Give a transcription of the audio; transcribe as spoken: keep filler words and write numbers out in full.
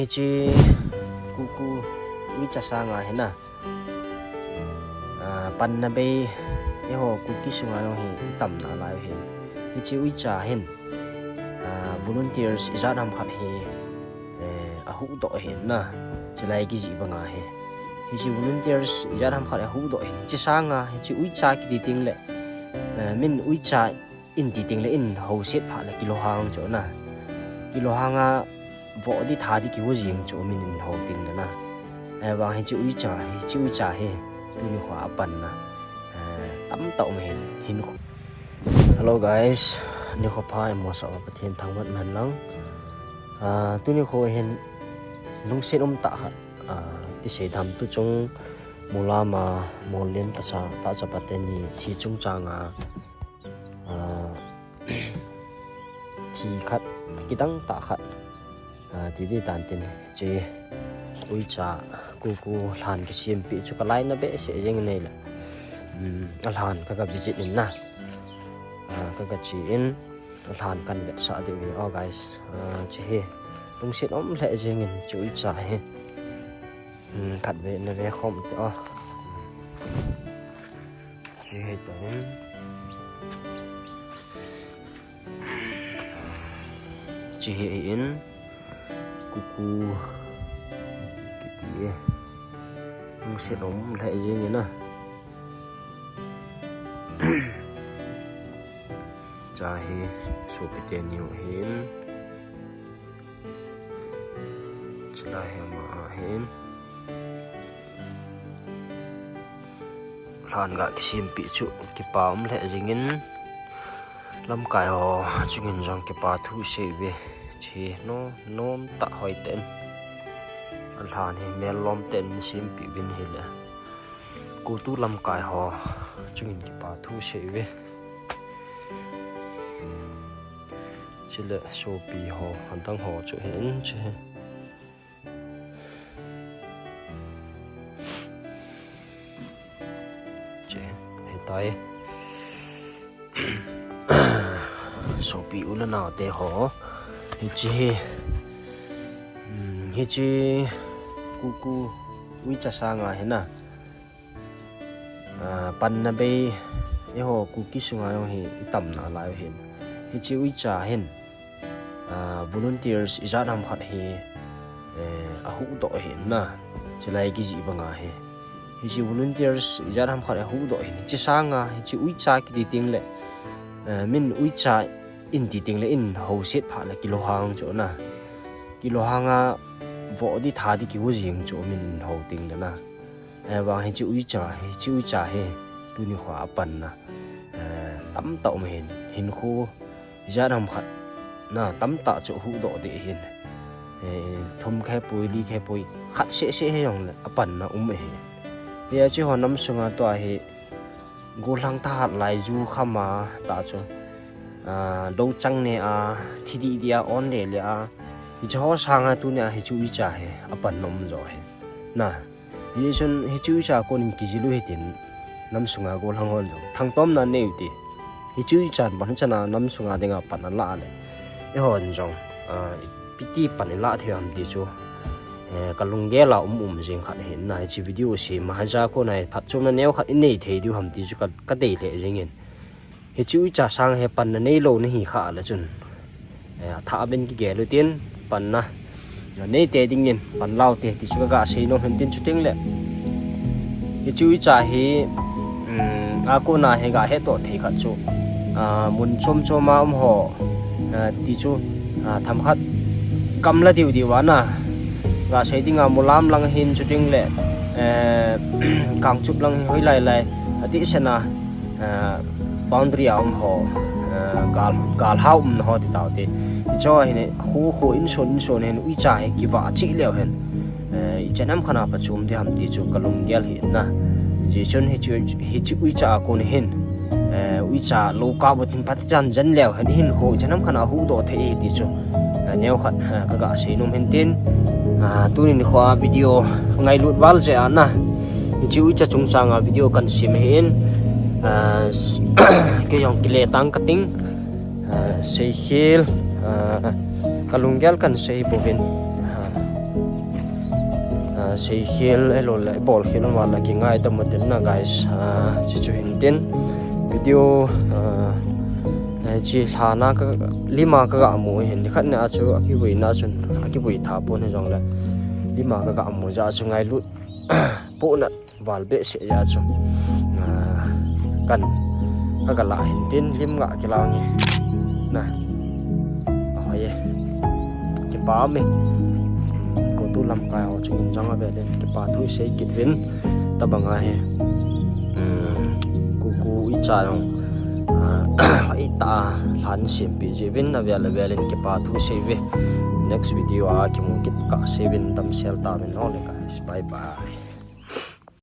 Hiche kuku uicha sanga hi na, ah, panna bei eiho Kuki sunga jong hi itam nalai u hin. Hiche uicha hin, ah, volunteers ijat ham khat hi, eh, ahuhdoh hin na, chulai kijih banga hi. Hiche volunteers ijat ham khat ahuhdoh hin. Hiche sanga, hiche uicha kiti teng le, eh, min uicha in ti teng le in hoset phat le kilou hang chu na. Kilou hang a voh di tha di kiho jing chu min in ho teng le na. Eh, vang hiche uicha, hiche uicha hi tuni kho a panna, eh, tamtah um hin, hin kho. Hello guys, nikho pha, imo sa Pathen thangvah man lang. Ah, tuni kho hin lungset um tah khat, ah, ti sei tham tu chung mulam a mollem tasa, tahsa pate ni thi chungchang a, ah, thi khat, kidang tah khat, ah, ti di tan tin, hiche uicha kuku lhan kisempeh chu ka lainat behseh jeng nei le. Hmm, alhan ka, ka visit in na. Ah, ka, ka che in, alhan kan vetsah diu hi. Oh guys, ah, hiche hi lungset um lheh jeng in, hiche uicha hi. Hmm, khat ve, na ve khom te, oh. Hiche hi ta in. Hiche hi in, kuku kiti e. Lungset um lheh jeng in na. Hiche hi sopi teni u hin. Chulai hi ama ahin. Lhan ga kisempeh chu kipa um lheh jeng in, lamkai ho chungin jong kipa thu sei uve. Hiche nom, nom tah hoi tah in. Alhan hi mel lom tah in sempeh uvin hile. Kutu lamkai ho chungin kipa thu sei uve. Chule sopi ho, adang ho chu hin hiche. Hiche, hitai. Sopi u le nao te ho. Hiche hi. Hmm, hiche kuku uicha sanga hi na. Ah, panna bei eiho Kuki sunga jong hi itam nalai u hin. Hiche uicha hin, ah, volunteers ijat ham khat hi, eh, ahuhdoh hin na. Chulai kijih banga hi. Hiche volunteers ijat ham khat ahuhdoh hin. Hiche sanga, hiche uicha kiti teng le, eh, min uicha in ti teng le in hoset phat le kilou hang chu na. Kilou hang a voh di tha di kiho jing chu min in ho teng le na. Eh, vang hiche uicha, hiche uicha hi tuni kho a panna, eh, tamtah um hin, hinkho ijat ham khat na tamtah chu huhdoh di hin. Eh, thum khe poi, li khe poi, khat seh seh hi jong le apanna um e hi. Hiche ho nam sunga tua hi gollhang thahat lai ju kham a tah chu, ah, lou chang ne a, thi di di a, on le le a. Hiche ho sanga tuni a hiche uicha hi apanna um jo hi. Na. Hichun hiche uicha kon in kijil u hitin nam sunga gollhang hon jong thangtomna nei u ti. Hiche uicha ban chana nam sunga dinga pan ala le. Eihon jong, ah, ipi ti pan ilah thei ham ti chu, eh, ka lunggel a um um jing khat ahin na, hiche video sem a, hiche a kon a hi phatchomna neo khat inei thei diu ham ti chu ka, ka dei lheh jing in. Hiche uicha sang hi panna neilou nahi kha le chun, eh, athah ben kigel u tin panna nei te ding in pan lau te ti chu ka ga sei nom hen tin, chuteng le hiche uicha hi, um, a kon a hi ga hetdoh thei khat chu, ah, mun chom chom a um ho, ah, ti chu, ah, themkhat kam la diu diu a na ga sei ding a, Mulam lang hin, chuteng le, eh, Kangchup lang hin, hoilai lai adeh sena, eh, boundary a um ho, eh, gal, gal hao umna ho ti tau te. Hiche ho hin khu khu, insun insun hin uicha hi kivah cheh leu hen, eh, ichan ham khat a phatchom di ham ti chu ka lunggel hi na. Hichun hiche, hiche uicha a kon hin, eh, uicha lou kap u tin phat chan jan leu hen, hinkho ichan ham khat a huhdoh thei hi ti chu, eh, neo khat, eh, ka ga sei nom hen tin. Ah, tuni nikho a video ngailut val jeh a na, hiche uicha chungchang a video kan sem ahin, ah, kei jong kile tang kating, ah, seikhel, ah, ka lunggel kan sei bouvin, ah, Seikhel, helou le, bolkhel um a la kingaidam u tin na, guys. Ah, chuchu hin tin. Video, ah, eh, chi lhana ka, lima ka ga mu hin, nikhat na chu, akivuina chun, akivui tha pon hijongle. Lima ka ga mu jeh chu ngailut, pona val behseh jeh chu. Ah, kan, ka ga la hin tin, lim nga kila nge. Na. Ahoi e. Kipa me. Ko tu lamkai ho chu in jang a velin kipa thu sei kit vin. Tabang a hi. Hmm, kuku i cha jong. Ah, i ta lhan siam pi ji vin, a vel a velin kipa thu sei ve. Next video a kimu kit ka sei vin, damsel ta vin ho le, guys. Bye bye.